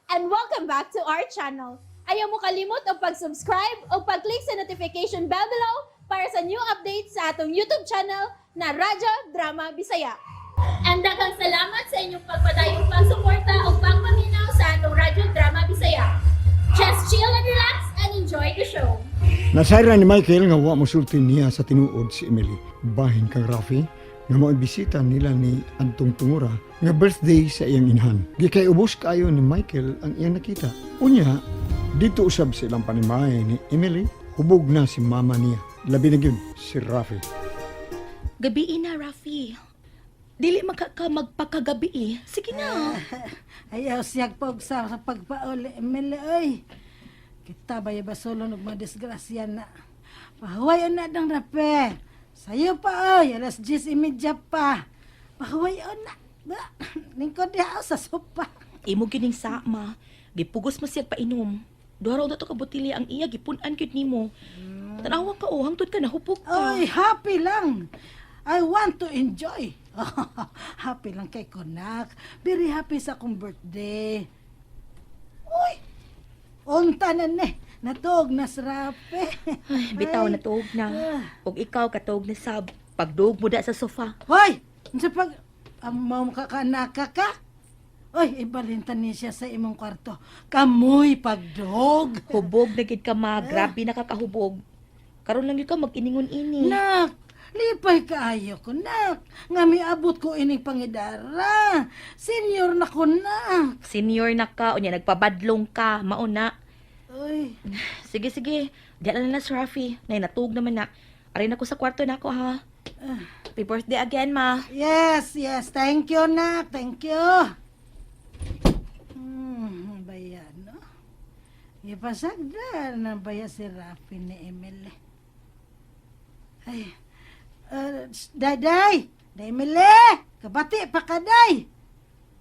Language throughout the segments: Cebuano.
And welcome back to our channel. Ayaw mo kalimot og pag-subscribe o pag-click sa notification bell below para sa new updates sa atong YouTube channel na Radyo Drama Bisaya. And daghang salamat sa inyong pagpadayong pagsuporta o pagpaminaw sa atong Radyo Drama Bisaya. Just chill and relax and enjoy the show. Nasayran ni Michael nga wa mosulti niya sa tinuod si Emily. Bahin kang Rafi nga mao'y bisita nila ni Antong Tungura nga birthday sa iyang inhan. Gikay ubos kaayo ni Michael ang iyang nakita. Unya, dito usab sa ilang panimalay ni Emily, hubog na si mama niya. Labi na gyud si Rafi. Gabii na, Rafi. Dili man ka magpakagabi eh. Sige na. Ayaw siyag pag sa pagpauli, Emily, oy. Kita ba ba solo og mga disgrasya na. Pahuway na dang rape. Sayo pa, oy. Alas 10:30 pa. Pahuway na. Ba, lingkod diha sa sopa. Imo gining sama. Gipugos mo siya painom. Duha ra to ka botilya ang iya gipun-an gyud nimo. Tanawa ka oh, hangtod ka nahupok ka. Oy, happy lang. I want to enjoy. Happy lang kay Konak. Very happy sa akong birthday. Uy, unta na ni. Natuog na sa rape. Ay, bitaw Ay. na tuog na. Ah. Ug ikaw katuog na sab. Pagduog mo da sa sofa. Hoy! Unsa pag amo ka kanaka ka? Oy, ibalintan ni siya sa imong kwarto. Kamoy pagdog. Hubog na gid ka ma, grabe na ka kahubog. Karon lang gyud ka mag-iningon ini. Nak, lipay kaayo ko, nak. Nga miabot ko ining pangidara. Senior na ko, nak. Senior na ka, unya nagpabadlong ka, mao na. Oy, Sige, sige. Diyan na lang si Rafi. Nay, natuog naman na. Aray na ko sa kwarto na ako, ha? Happy birthday again, ma. Yes. Thank you, nak. Thank you. Baya, no? Ipasagda na baya si Rafi ni Emily. Ay, Daday! Day Emily! Kabati pa ka, Day!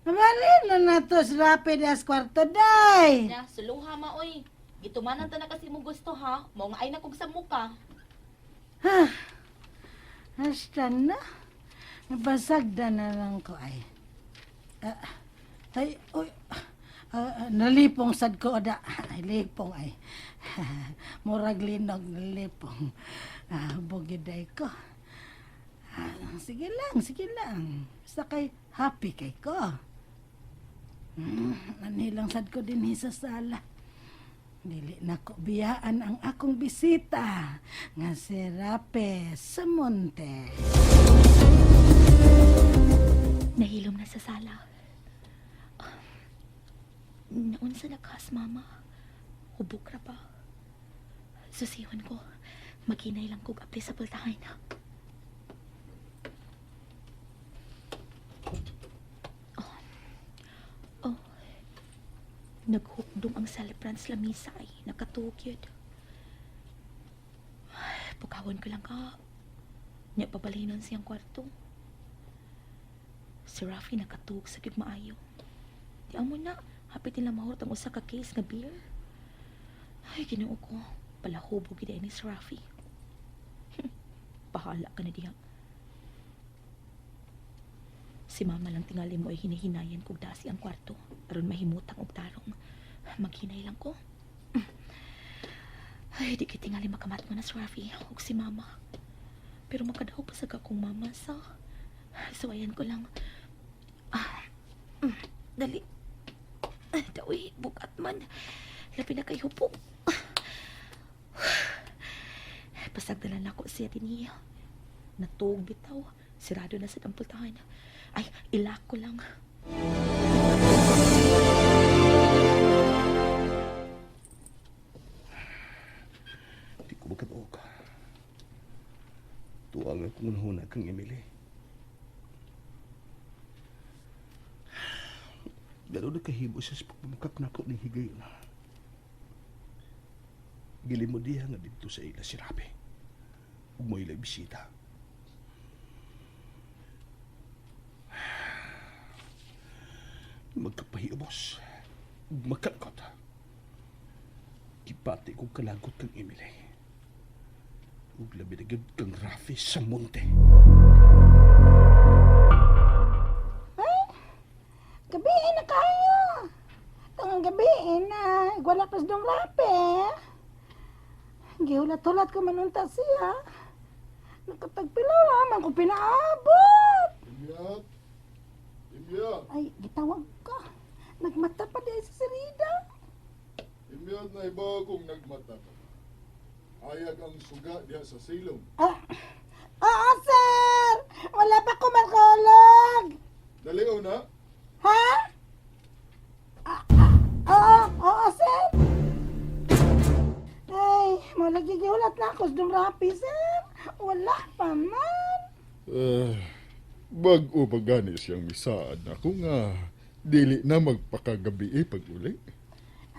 Nabalin na nato si Rafi das kwarto, Day! Na, suluha, ma, oy. Gitumanan ta na kasi mo gusto, ha? Mao nga ay na kog sa muka. Hasta na. Nabasagda na lang ko ay. Ah, ay, uy, nalipong sad ko da. Ay, lipong ay. Murag linog nalipong. Bugiday ko. Sige lang, sige lang. Basta kay happy kay ko. Anilang sad ko din sa sala. Dili na ko biyaan ang akong bisita nga si Rape sa Monte. Nahilom na sa sala. Naunsa na kas, mama. Hubog ra pa. Susihon ko. Maghinay lang kog apli sa pultahan. Oh. Oh. Naghukdong ang celebrants lamisa ay nakatuog yun. Ay, pukawon ko lang ka. Nya pabalinon siyang kwarto. Si Rafi nakatuog sa gid maayo. Di amo na, hapit nila mahurot ang usa ka case nga beer. Ay, Ginoo ko, palahubo gid ni si Rafi. Bahala ka na diha. Si mama lang tingali mo ay hinihinayan kog dasi ang kwarto aron mahimutang og tarong. Maghinay lang ko. Ay, di kay tingali makamat mo na si Rafi ug si mama. Pero makadaog pa sa akong mama sa. Suwayan ko lang. Dali. Ay, dawi, bugat man. Labi na kay hupo. Pasagdalan nako siya dinhi. Natuog bitaw. Sirado na sa dampultahan. Ay, ilak ko lang. Di ko makatuog. Tuwang akong unahuna kang Emily. Gano'n nagkahibo siya sa pagpamukak nako ni higayon. Gili mo diha nga dito sa ila si Rabi. Ug mo ilay bisita. Magkapahiubos. Ug makalkot. Gibati kong kalagot kang Emily. Ug labi na gyud kang Rafi sa monte. Gabi na kayo. Tungang gabi na, wala pas dong rape. Gihulat-hulat ko manunta siya. Nakatagpilaw lamang ko pinaabot. Imyat! Imyat! Ay, gitawag ka. Nagmata pa di sa sirida. Imyat na iba kung nagmata ka. Ayag ang suga diha sa silong. Ah, oo, sir! Wala pa ko makulog. Dali na. Ha? Ah, ah, oo, oo, sir. Ay, malagi gihulat na ako sa dumrapi, sir. Wala pa man. Eh, bag-o pa gani siyang misaad na ko nga dili na magpakagabi eh, pag uli.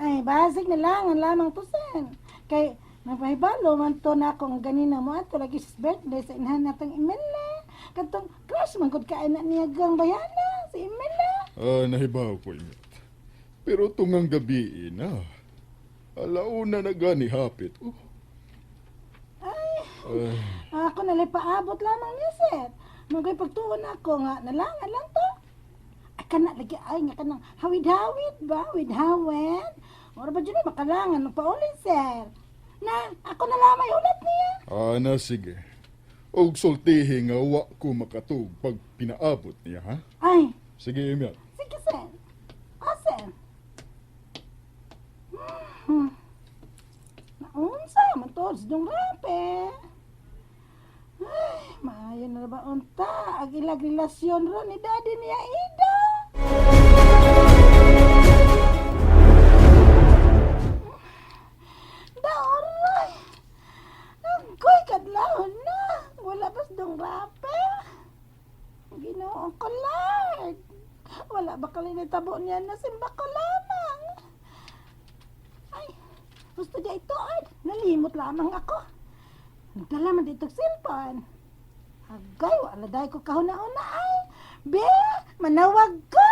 Ay, basig na lang ang lamang to, sir. Kay, napahibalo man to na akong ganina mo ato lagi sa birthday sa inahan natong Emila. Katong crush man gud kain na niya gang bayana si Emila. Ah, nahibaw ko, Imyat. Pero tungang gabi eh, na. Alauna na gani hapit. Oh. Ay, Ah, ako nalay paabot lamang niya, sir. Magay pagtuon ako nga, nalangan lang to. Ay, kana lagi ay nga kanang hawid-hawid ba? Hawid-hawid. Ora ba dyan ay makalangan magpauli, sir. Na, ako na lamay ulat niya. ana, sige. Og sultihi nga wa ko makatug pag pinaabot niya, ha? Ay, Sige, Imyat. sige, sir. Ah, sir. Naunsa, man to, sa dong rape. Ay, maayo na ba unta? Ang ilag relasyon ron ni daddy niya, Ida. Daoray! Agoy, kadlawon na! Wala pas dong rape. Ginoo ko, Lord! Wala ba kalinitabo niya na simba ko lamang? Ay, gusto niya ito ay. Nalimot lamang ako. Nagdala man dito cellphone. Agay, wala dahil ko kahuna-una ay. Be, manawag ko!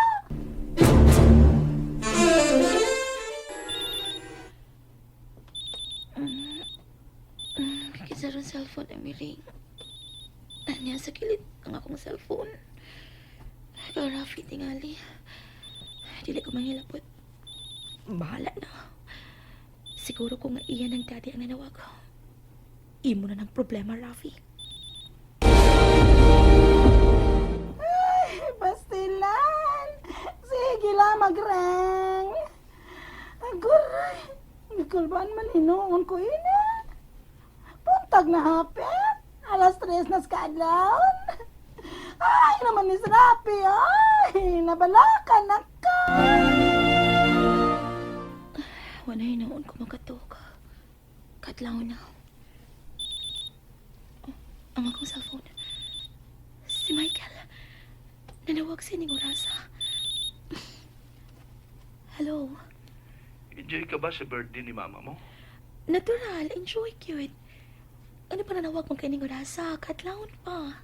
Kisa ron cellphone, Emily. Anya sa kilid ang akong cellphone. Ikaw, Rafi, tingali. Dili ko manghilapot. Bahala na. Siguro kung nga iyan ang daddy ang nanawag. Imo na ng problema, Rafi. Ay, pastilan! Sige lang, magrang! Aguray! Gikulbaan man hinuon ko ina. Puntag na hapit. 3:00 na sa kaadlawon. Ay, naman ni Srapi, ay! Nabalakan na ka! Wala hinoon ko makatog. Katlaw na. Oh, ang akong cellphone. Si Michael. Nanawag siya ning orasa. Hello. Enjoy ka ba sa birthday ni mama mo? Natural. Enjoy, cute. Ano pa nanawag man kay ning orasa? Katlawon pa.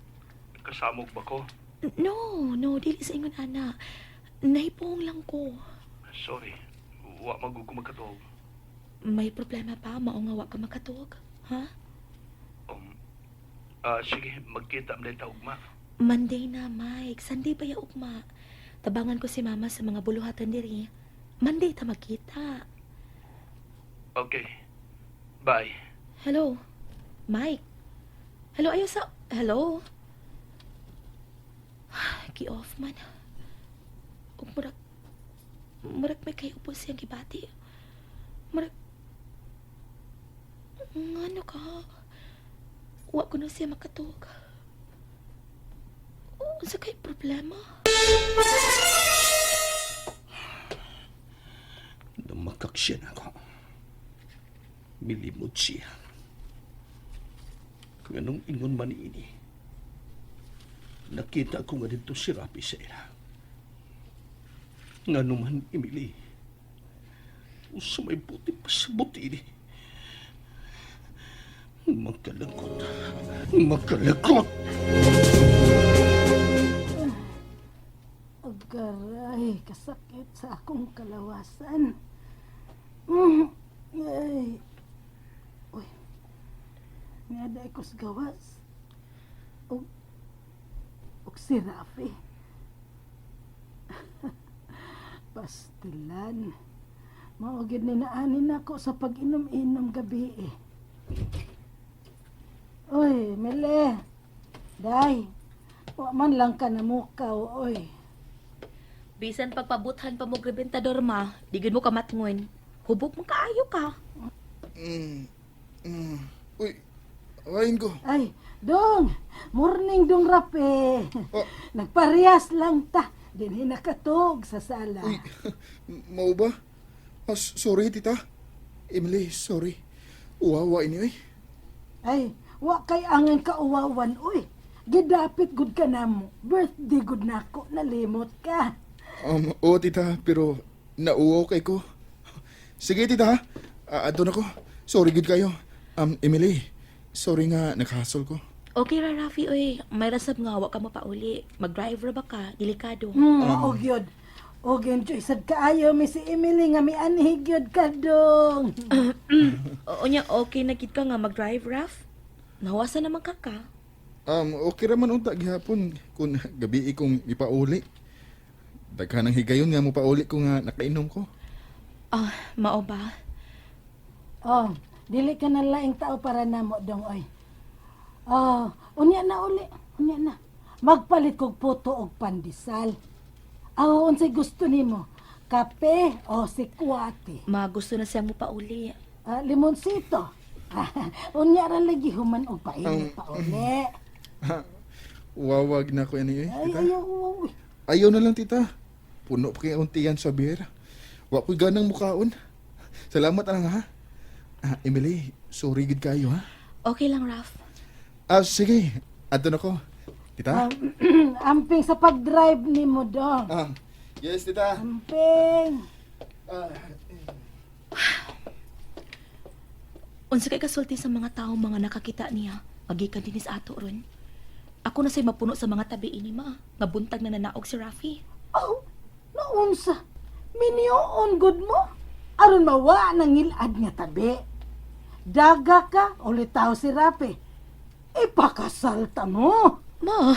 Kasamog ba ko? No, no. Dili sa ingon, ana. Nahipong lang ko. Sorry. Wa magugo magkatuog. May problema pa? Mao nga wa ka makatog? Ha? Sige, magkita man ta ugma. Monday na, Mike. Sunday pa ya ugma. Tabangan ko si Mama sa mga buluhatan diri. Monday ta magkita. Okay. Bye. Hello? Mike? Hello, ayo sa... Hello? Gi-off man. Ug murag... Murag may kayo po siyang gibati. Murag... Ngano ka? Wa ko na siya makatug. Unsa kay problema? Namakak siya na ako. Milimot siya. Kung anong ingon man ini. Nakita ko nga dito si Rapi sa ila. Nga naman, Emily. Usa may buti pa sa buti ini. Magkalangkot. Magkalangkot! Agaray, kasakit sa akong kalawasan. Ay. Uy. Nga ko sa gawas. Og, og si Rafi. Pastilan. Mao gyud ni naani nako sa pag-inom-inom gabi eh. Oy, Mele. Day. Wa man lang ka namukaw, oy. Bisan pagpabuthan pa mo rebentador ma, di gud mo kamatngon. Hubog man kaayo ka. Uy, kain ko. Ay, dong. Morning dong rape. Oh. Nagparehas lang ta. Dinhi nakatog sa sala. Uy, mao ba? Ah, sorry, tita. Emily, sorry. Uwawa ini, uy. Ay, wa kay angan kauwawan, uy. Gidapit gud ka namo. Birthday gud nako, nalimot ka. Oo, tita, pero nauwaw kay ko. Sige, tita, ha? Ah, adto na ko. Sorry gud kayo. Emily, sorry nga nakahasol ko. Okay ra Rafi oy, may rasab nga wa ka mapauli. Mag-drive ra ba ka? Delikado. Og yun. Og enjoy sad kaayo mi si Emily nga mianhi gyud ka dong. Oo nya okay na gid ka nga mag-drive Raf. Nawasan naman ka ka. Okay ra man unta gihapon kung gabi kong ipauli. Daghan ang higayon nga mopauli ko nga nakainom ko. Ah, mao ba? Oh, dili ka na laing tao para namo dong oy. Oh, unya na uli, unya na. Magpalit kog puto og pandesal. Aw, unsay gusto nimo? Kape o sikwate? Ma gusto na siya mo pauli. Ah, limonsito. Unya ra lagi human og painit pa uli. Wawag na ko ini eh, Ay, tita. ayaw, uy. Ayaw na lang, tita. Puno pa kay untian sa beer. Wa ko'y ganang mukaon. Salamat na lang, ha? Ah, Emily, sorry gid kayo, ha? Okay lang Raf. Ah, sige. Adto na ko. Tita? Amping sa pag-drive nimo dong. Ah, yes, tita. Amping. Ah, Unsa kay kasulti sa mga tawo mga nakakita niya, magikan dinhi sa ato ron. Ako na say mapuno sa mga tabi ini ma, nga buntag na nanaog si Rafi. Oh, naunsa. Minyoon gud mo. Aron mawa nang ngilad nga tabi. Daga ka, ulitaw si Rapi. Ipakasal ta mo. Ma,